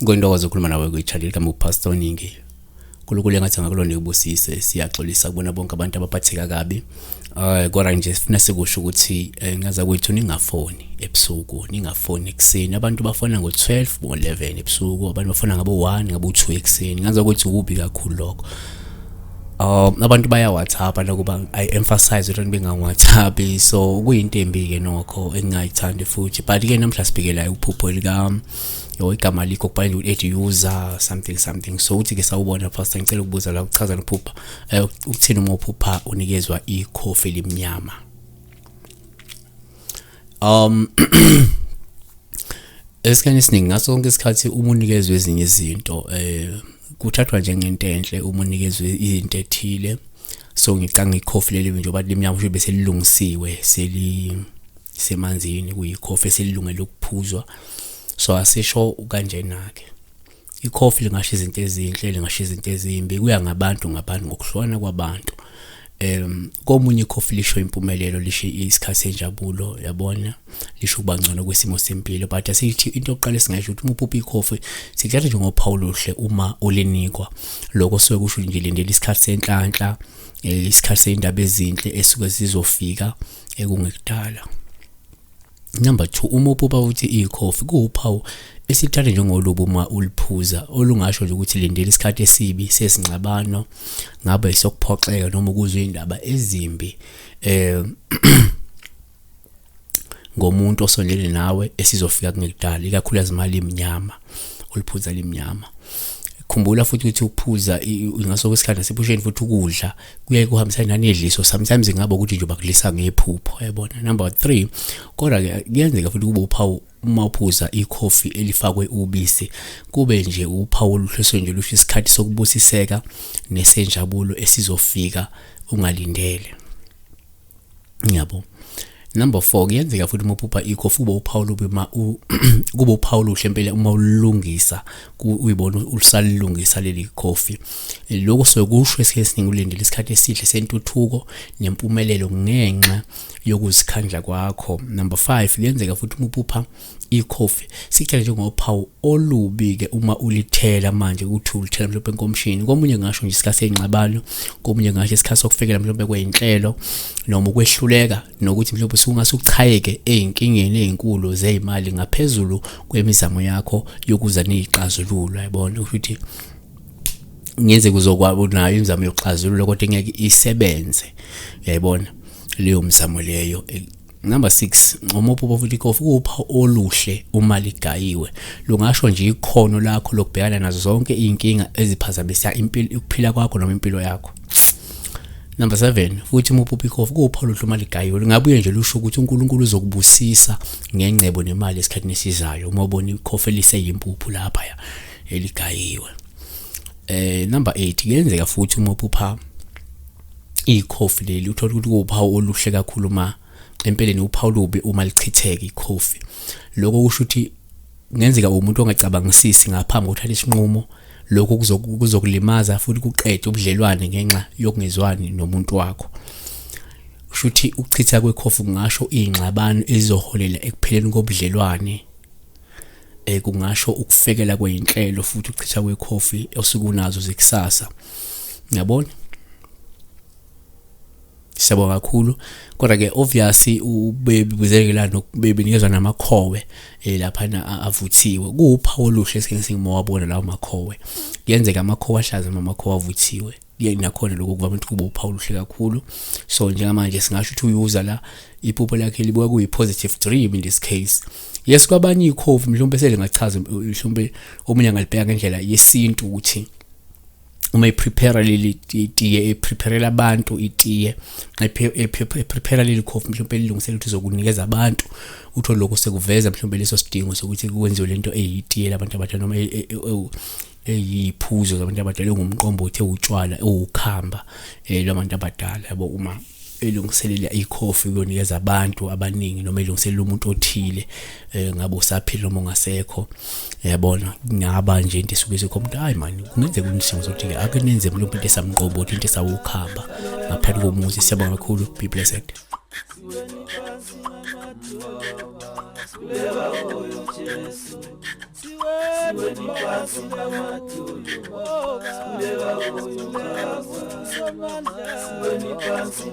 Kuyintokozo ukukhuluma nawe kwi-channel kaMupastor Ningi. uNkulunkulu engathi angakulona ubusise. Siyaxolisa kubona bonke abantu abaphatheka kabi. Kodwa nje sifuna sikusho ukuthi ngaza kwethu ningafoni ebusuku, ningafoni ekuseni. Abantu bafona ngo-12, ngo-11 ebusuku, abantu bafona ngabo 1, ngabo 2 ekuseni. Ngaza kwethu kubi kakhulu lokho. Abantu baya WhatsApp nokuba I emphasize ukuthi benga WhatsApp, so kuyinto embi ke nokho engingayithandi futhi. But ke namhla sibhekela uphupho lika yo igama likho kubhalwe nje ukuthi user something something. So uthi ke sawubona pastor, ngicela ukubuza la, uchaza nophupha ukuthini uma uphupha unikezwa ikhofi limnyama. Esikhathini esiningi, ngaso sonke isikhathi, uma unikezwe ezinye izinto, kuthathwa njengento enhle uma unikezwe izinto ethile. So ngicanga ikhofi leli njengoba limnyama, kusho bese lilungisiwe, seli semanzini, kuyikhofi eselilungele ukuphuzwa. So asisho kanjena ke, ikhofi lingasho izinto ezinhle, lingasho izinto ezimbi, kuya ngabantu ngabantu, ngokuhlukana kwabantu. Komunye ikhofi lisho impumelelo, lisho isikhathi senjabulo, yabona, lisho ukuba ngcono kwesimo sempilo. But asithi into yokuqala esingayisho ukuthi uma uphupha ikhofi, sikuthatha njengophawu oluhle uma ulinikwa. Lokho suke kusho nje lindela isikhathi senhlanhla, isikhathi seyindaba ezinhle esuke zizofika ekungekudala. Number 2, uma uphupha ukuthi ikhofi, kuwuphawu esithatha njengolubi uma uliphuza, olungasho nje ukuthi lindela isikhathi esibi sesingxabano, ngabe isokuphoxeka noma ukuzwa indaba ezimbi ngomuntu osondele nawe esizofika kungekudala, ikakhulukazi imali imnyama, uliphuza limnyama. Khumbula futhi ukuthi ukuphuza ngaso kwesikhathi nasephusheni futhi ukudla kuyaye kuhambisane nanedliso. Sometimes ingabe ukuthi nje bakudlisa ngephupho, yabona. Number 3, kodwa ke kuyenzeka futhi kube uphawu uma uphuza ikhofi elifakwe ubisi, kube nje uphawu oluhle nje lusho isikhathi sokubusiseka nesenjabulo esizofika ungalindele, yabo. Number 4, kuyenzeka futhi uma uphupha ikhofi kube uphawu lubi uma kube uphawu oluhle impela uma ulungisa, uyibona usalilungisa leli khofi. Lokho sokusho esikhathini esiningi ulindele isikhathi esihle sentuthuko nempumelelo ngenxa yokuzikhandla kwakho. Number 5, kuyenzeka futhi uma uphupha ikhofi, sithatha njengophawu olubi ke uma ulithela manje, ukuthi ulithela mhlawumbe enkomishini. Komunye ngasho nje isikhathi sengxabano, komunye ngasho isikhathi sokufikela mhlawumbe kweyinhlelo noma ukwehluleka, nokuthi mhlawumbe usungase uchayeke ey'nkingeni ey'nkulu zey'mali ngaphezulu kwemizamo yakho yokuza ney'xazululo, yabona. Ukuthi ngenzeka uzokwaba unayo imizamo yokuxazulula kodwa ingeke isebenze, uyayibona leyo mizamo leyo. Number 6, uma uphupha futhi ikhofi, kuwuphawu oluhle uma ligayiwe. Lungasho nje ikhono lakho lokubhekana nazo zonke iy'nkinga eziphazamisa impilo, ukuphila kwakho noma impilo yakho. Number 7, futhi uma uphupha ikhofi, kuwuphawu oluhle uma ligayiwe. Lingabuye nje lusho ukuthi uNkulunkulu uzokubusisa ngengcebo nemali esikhathini esizayo uma ubona ikhofi eliseyimpuphu lapha eligayiwe. Number 8, kuyenzeka futhi uma uphupha ikhofi leli, uthola ukuthi kuwuphawu oluhle kakhulu uma empeleni uphawu lubi uma lichitheka ikhofi. Lokho kusho ukuthi kungenzeka umuntu ongacabangisisi ngaphambi kokuthatha isinqumo. Lokho kuzokulimaza futhi kuqede ubudlelwane ngenxa yokungezwani nomuntu wakho. Kusho ukuthi ukuchitha kwekhofi kungasho iy'ngxabano ezizoholela ekupheleni kobudlelwane. Kungasho ukufekela kwey'nhlelo futhi ukuchitha kwekhofi osuke unazo zekusasa, yabona. Siyabonga kakhulu. Kodwa ke obviously ubebuzekela nokubenikezwa namakhowe laphana avuthiwe, kuwuphawu oluhle esikhathini esiningi uma wabona lawo makhowe. Kuyenzeka amakhowe ahlaza noma amakhowe avuthiwe, nakhona lokho kuvame ukuthi kube uphawu oluhle kakhulu. So njengamanje singasho ukuthi uyuza la iphupho lakhe libuka kuyi-positive dream in this case. Yes, kwabanye ikhofi mhlawumbe selingachaza, mhlawumbe omunye angalibheka ngendlela yesintu ukuthi uma i-prepare leli tiye, e-preparela abantu itiye, e-prepare leli khofi mhlawumbe elilungisela ukuthi uzokunikeza abantu, uthole lokho sekuveza mhlawumbe leso sidingo sokuthi kwenziwe lento eyitiye labantu abadala noma eyiphuzo zabantu abadala, engumqombothi, ewutshwala, ewukhamba lwabantu abadala, yabo. Uma elungiselela ikhofi kuyonikeza abantu abaningi noma elungiselela umuntu othile eh, ngabe usaphila noma ungasekho yabona kungaba nje into esuke isikhomba ukuthi hayi mani kungenzeka unisimo sokuthi ke ake nenze mhlawumbe into esamqobothi into esawukhamba ngaphakathi komuzi. Siyabonga kakhulu, be blessed. Siweni phansi.